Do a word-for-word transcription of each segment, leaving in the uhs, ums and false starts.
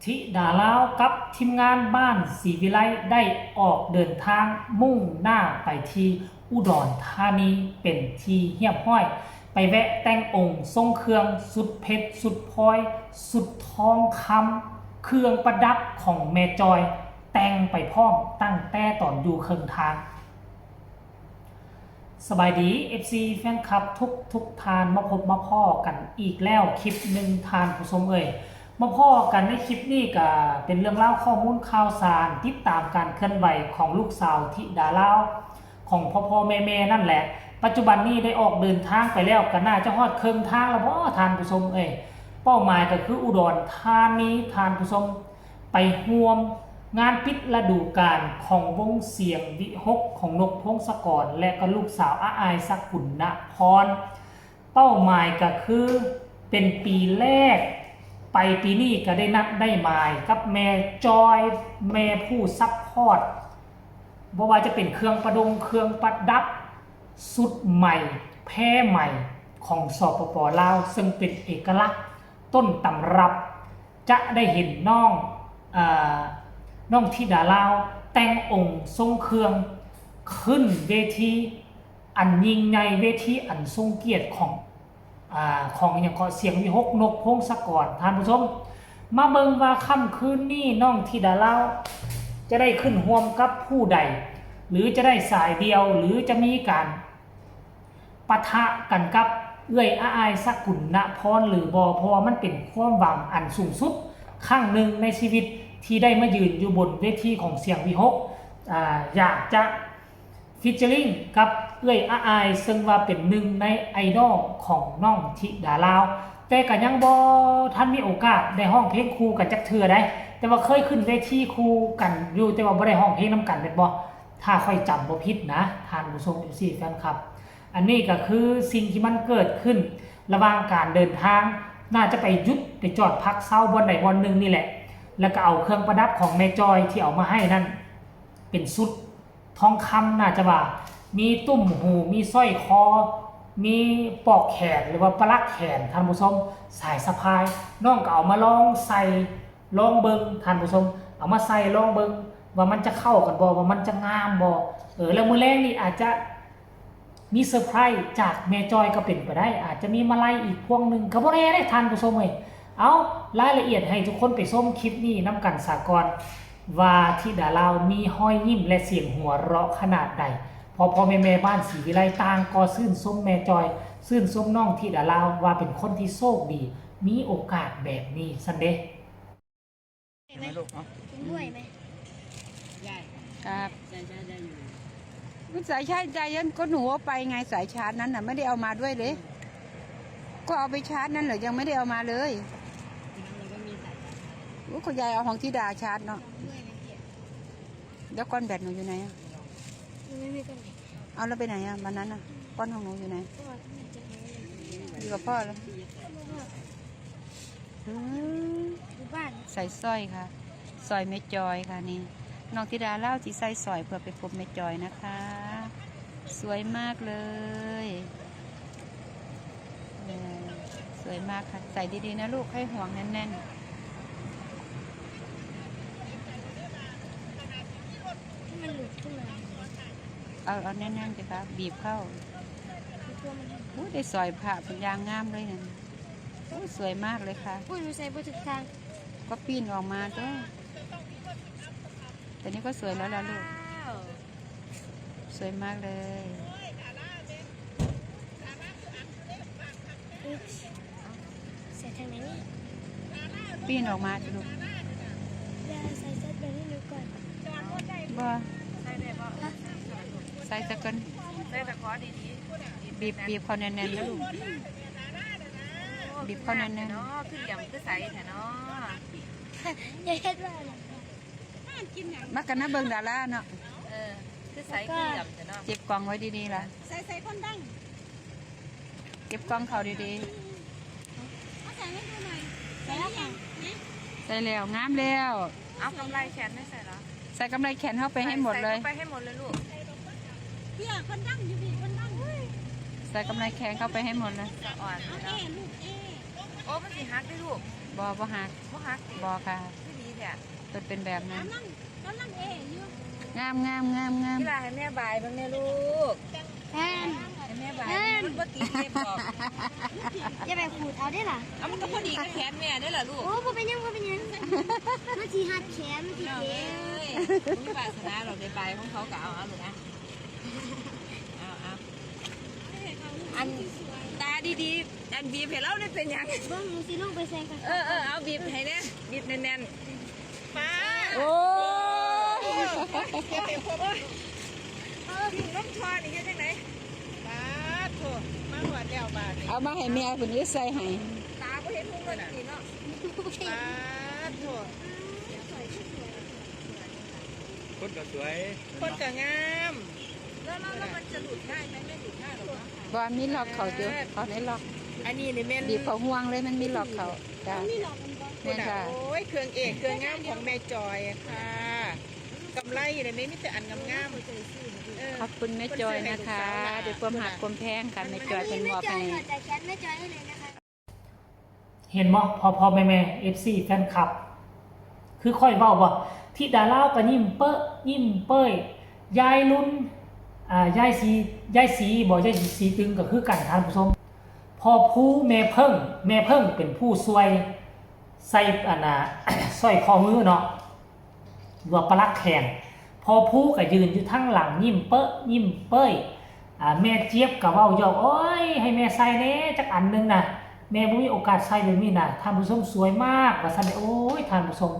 ธิดาลาวกับทีมงานบ้านศรีวิไลได้ออกเดินทางมุ่งหน้าไปที่อุดรธานีเป็นที่เรียบร้อย ไปแวะแต่งองค์ทรงเครื่องสุดเพชรสุดพลอยสุดทองคำ เครื่องประดับของแม่จอยแต่งไปพร้อมตั้งแต่ตอนอยู่เคิงทาง สบายดี เอฟซี แฟนคลับทุกทุกท่าน มาพบมาพ้อกันอีกแล้วคลิปหนึ่งท่านผู้ชมเอ่ย มาพ้อกันในคลิปนี้ก็เป็นเรื่องราวข้อมูลข่าวสาร ติดตามการเคลื่อนไหวของลูกสาวธิดาลาวของพ่อพ่อแม่แม่นั่นแหละ ปัจจุบันนี้ได้ออกเดินทางไปแล้วก็น่าจะฮอดเคิงทางแล้วบ่ท่านผู้ชมเอ่ย เป้าหมายก็คืออุดรธานีท่านผู้ชม ไปร่วมงานปิดฤดูกาลของวงเสียงวิหกของนกพงศกร และก็ลูกสาวอาอายสกุลนพร เป้าหมายก็คือเป็นปีแรก ไปปีนี้ก็ได้นัดได้หมายกับแม่จอย แม่ผู้ซัพพอร์ต บ่ว่าจะเป็นเครื่องประดงเครื่องประดับ สุดใหม่แพรใหม่ของ สปป ลาว ซึ่งเป็นเอกลักษณ์ต้นตำรับ จะได้เห็นน้องเอ่อน้องธิดาลาวแต่งองค์ทรงเครื่องขึ้นเวทีอันยิ่งใหญ่ เวทีอันทรงเกียรติของอ่าของอหย่างเกาะเสียงวิหกนกพงศกร ท่านผู้ชม มาเบิ่งว่าค่ำคืนนี้น้องธิดาลาวจะได้ขึ้นร่วมกับผู้ใด หรือจะได้สายเดี่ยว หรือจะมีการปะทะกันกับเอื้อยอาอายสกุลนพรหรือบ่ เพราะว่ามันเป็นความหวังอันสูงสุดครั้งหนึ่งในชีวิตที่ได้มายืนอยู่บนเวทีของเสียงวิหกอ่าอยากจะ featuring กับเอื้อยอาอายซึ่งว่าเป็นหนึ่งในไอดอลของน้องธิดาลาว แต่ก็ยังบ่ทันมีโอกาสได้ร้องเพลงคู่กันจักเทื่อใด แต่ว่าเคยขึ้นเวทีคู่กันอยู่ แต่ว่าบ่ได้ร้องเพลงนำกันแม่นบ่ ถ้าข้อยจำบ่ผิดนะ ท่านผู้ชม เอฟซี แฟนคลับ อันนี้ก็คือสิ่งที่มันเกิดขึ้นระหว่างการเดินทาง น่าจะไปหยุดไปจอดพักเซาบ่อนใดบ่อนหนึ่งนี่แหละ แล้วก็เอาเครื่องประดับของแม่จอยที่เอามาให้นั่น เป็นชุดทองคำน่าจะว่า มีตุ้มหู มีสร้อยคอ มีปลอกแขนหรือว่าปลั๊กแขน ท่านผู้ชม สายสะพาย น้องก็เอามาลองใส่ลองเบิ่ง ท่านผู้ชม เอามาใส่ลองเบิ่ง ว่ามันจะเข้ากันบ่ ว่ามันจะงามบ่ เออ แล้วมื้อแลงนี่อาจจะ มีเซอร์ไพรส์จากแม่จอยก็เป็นไปได้ อาจจะมีมาลัยอีกพวงหนึ่งก็บ่แน่เด้ท่านผู้ชมเอ้ย เอารายละเอียดให้ทุกคนไปชมคลิปนี้นำกันซะก่อน ว่าธิดาลาวมีรอยยิ้มและเสียงหัวเราะขนาดใด พ่อพ่อแม่แม่บ้านศรีวิไลต่างก็ชื่นชมแม่จอย ชื่นชมน้องธิดาลาวว่าเป็นคนที่โชคดี มีโอกาสแบบนี้ซั้นเด้ ไหมลูกเนาะ กินด้วยไหม ครับ สายชาร์จได้อยู่ มันสายชาร์จใจยันก็หนูเอาไปไงสายชาร์จนั้นน่ะ ไม่ได้เอามาด้วยเลย ก็เอาไปชาร์จนั่นเหรอยังไม่ได้เอามาเลย ที่นั่นมันก็มีสายชาร์จ โอ้คุณยายเอาของธิดาชาร์จเนาะ ด้วยไหมพี่ แล้วก้อนแบตหนูอยู่ไหนอะ มันไม่มีตรงไหน เอาแล้วไปไหนอะวันนั้นอะก้อนของหนูอยู่ไหน ก็มันจะเอาไว้ อยู่กับพ่อแล้วอืม อยู่บ้าน ใส่สร้อยค่ะ สร้อยแม่จอยค่ะนี่ น้องธิดาลาวสิใส่สร้อยเพื่อไปพบแม่จอยนะคะ สวยมากเลยเออสวยมากค่ะ ใส่ดีๆนะลูก ให้ห่วงแน่น ที่มันหลุดขึ้นมา ๆ เอาเอาแน่นๆสิคะ บีบเข้า คือตัวมัน อู้ได้สร้อยพระเป็นอย่างงามเลยนั่นอู้สวยมากเลยค่ะ อุ้ยมันใส่ไปถึงทาง ก็ปิ้นออกมาตัวแต่นี้ก็สวยแล้วล่ะลูก ว้าว สวยมากเลย อุ๊ยใส่ทางไหนนี่ ปิ้นออกมาสิลูก อย่าใส่เซตแบบนี้หนูก่อน บ่ ใส่ได้ปะ ใส่ตะกัน ใส่ตะขอดี บีบบีบเขาแน่นๆนะลูก ๆ บีบเข้าแน่นๆ เนาะคือเหลี่ยมคือใสแท้เนาะ อย่าเฮ็ดว่าอะไร มากันนะเบิ่งดาราเนาะ เออคือใสคือเหลี่ยมแท้เนาะ เก็บกล่องไว้ดีๆล่ะ ใส่ใส่คนดัง เก็บกล่องเขาดี เอาใส่ให้ดูหน่อย ใส่แล้วยังนี่ ๆ ใส่แล้วงามแล้ว เอากำไรแขนไม่ใส่เหรอ ใส่กำไรแขนเข้าไปให้หมดเลย ใส่ข้าไปให้หมดเลยลูก เพื่อคนดังอยู่พี่คนดัง ใส่กำไรแขนเข้าไปให้หมดเลย สะอ่อน เอาเอลูกเอ โอ้มันสิหักได้ลูก บอบ่หัก บ่หักติ บอค่ะ คือดี เนี่ย เพิ่นเป็นแบบนั้น กำลังกำลังเออยู่ งามงามงามงาม ที่ลาให้แม่บายเบิ่งแม่ลูก แทน ให้แม่บาย แทน มันบ่ติดเล็บดอก อย่าไปขูดเอาได้ล่ะ เอามันก็พอดีกับแขนแม่ได้อล่ะลูก โอ้บ่เป็นหยังบ่เป็นหยังมันสิหัดแขนมันสิ น้อง เจ็ เอ้ บ ยมีวาสนาดอกได้บายของเขาก็เอาเอาลูกนะเอาเอาอันตาดีๆ อันบีบให้เราได้เป็นหยัง เบิ่งหนูสิลงไปใส่กัน เออเออเอาบีบให้แน่บีบแน่นๆป้า โอ้ เก็บไปพบว่าพี่น้องทอนี่เฮ็ดจังได๋ป้าโถมาหอดแล้วบาดนี้ เอามาให้แม่เพิ่นได้ใส่ให้ ตาบ่เห็นหุงเลยนี่เนาะ ปาดโถ คนก็สวย คนก็งาม แล้วแล้วแล้วมันจะหลุดง่ายไหมไม่หลุดง่ายหรอกนะ บ่มีล็อกเขาอยู่เขาในล็อก อันนี้นี่แม่น บีบเขาห่วงเลยมันมีล็อกเขาจ้ะ มีหลอกกันบ่ แม่นค่ะ โอ้ยเครื่องเอกเครื่องงามของแม่จอยค่ะกำไรอยู่ในนี้มีแต่อันงามๆเออ ขอบคุณแม่จอยนะคะด้วยความหักความแพงค่ะแม่จอยเป็นมอบให้ แต่แขนแม่จอยให้เลยนะคะ เห็นบ่พ่อพ่อแม่แม่เอฟซีแฟนคลับ คือค่อยเว้าบ่ธิดาลาวก็ยิ้มเป้อยิ้มเป้ยยายลุนอ่ายายสียายสีบ่ยายสีตึงก็คือกันท่านผู้ชมพ่อผู้แม่เพิ่งแม่เพิ่งเป็นผู้ช่วยใส่อันน่ะ สร้อยข้อมือเนาะ หรือว่าปลักแขนพ่อผู้ก็ยืนอยู่ทางหลังยิ้มเป้อยิ้มเป้ยอ่าแม่เจี๊ยบก็เว้าหยอกโอ้ยให้แม่ใส่แหน่จักอันหนึงนะแม่บ่มีโอกาสใส่แบบนี้นะท่านผู้ชมสวยมากว่าซั่นโอ้ยท่านผู้ชม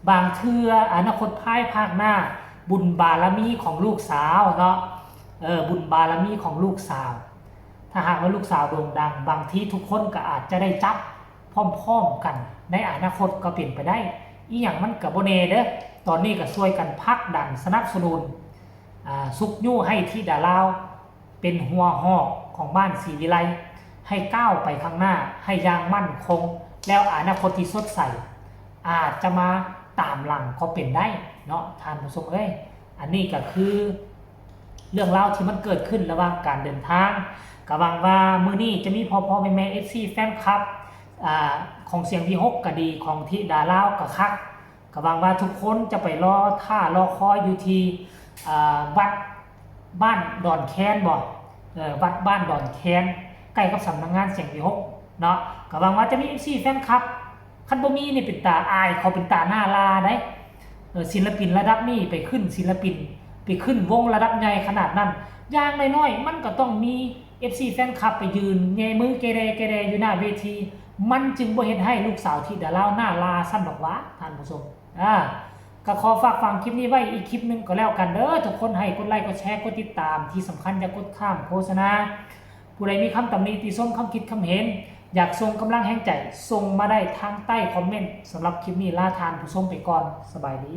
บางเทื่ออนาคตภายภาคหน้า บุญบารมีของลูกสาวเนาะเออบุญบารมีของลูกสาว ถ้าหากว่าลูกสาวโด่งดัง บางทีทุกคนก็อาจจะได้จับพร้อมๆกัน ในอนาคตก็เป็นไปได้อีหยังมันก็บ่แน่เด้อตอนนี้ก็ช่วยกันผลักดันสนับสนุนอ่าชุกยู้ให้ธิดาลาวเป็นหัวหอกของบ้านศรีวิไลให้ก้าวไปข้างหน้าให้อย่างมั่นคง แล้วอนาคตที่สดใส อาจจะมาตามหลังก็เป็นได้เนาะท่านผู้ชมเอ้ยอันนี้ก็คือ เรื่องราวที่มันเกิดขึ้นระหว่างการเดินทางก็หวังว่ามื้อนี้จะมีพ่อพ่อแม่แม่เอฟซีแฟนคลับอ่าของเสียงวีหกก็ดีของธิดาลาวก็คักก็หวังว่าทุกคนจะไปรอท่ารอคอยอยู่ที่อ่าวัดบ้านดอนแคนบ่เออวัดบ้านดอนแคนใกล้กับสำนักงานเสียงวีหกเนาะก็หวังว่าจะมีเอฟซีแฟนคลับ คันบ่มีนี่เป็นตาอายเขาเป็นตาหน้าลาได้เออศิลปินระดับนี้ไปขึ้นศิลปิน ไปขึ้นวงระดับใหญ่ขนาดนั้น อย่างน้อยๆมันก็ต้องมีเอฟซีแฟนคลับไปยืนแยมือเกเรเกเรอยู่หน้าเวที มันจึงบ่เฮ็ดให้ลูกสาวธิดาลาวหน้าลาซั่นดอกหวาท่านผู้ชมอ่าก็ขอฝากฟังคลิปนี้ไว้อีกคลิปหนึ่งก็แล้วกันเด้อทุกคนให้กดไลค์กดแชร์กดติดตามที่สำคัญอย่ากดข้ามโฆษณา ผู้ใดมีคำตำหนิติชมคำคิดคำเห็น อยากส่งกำลังแฮงใจส่งมาได้ทางใต้คอมเมนต์สำหรับคลิปนี้ลาท่านผู้ชมไปก่อนสบายดี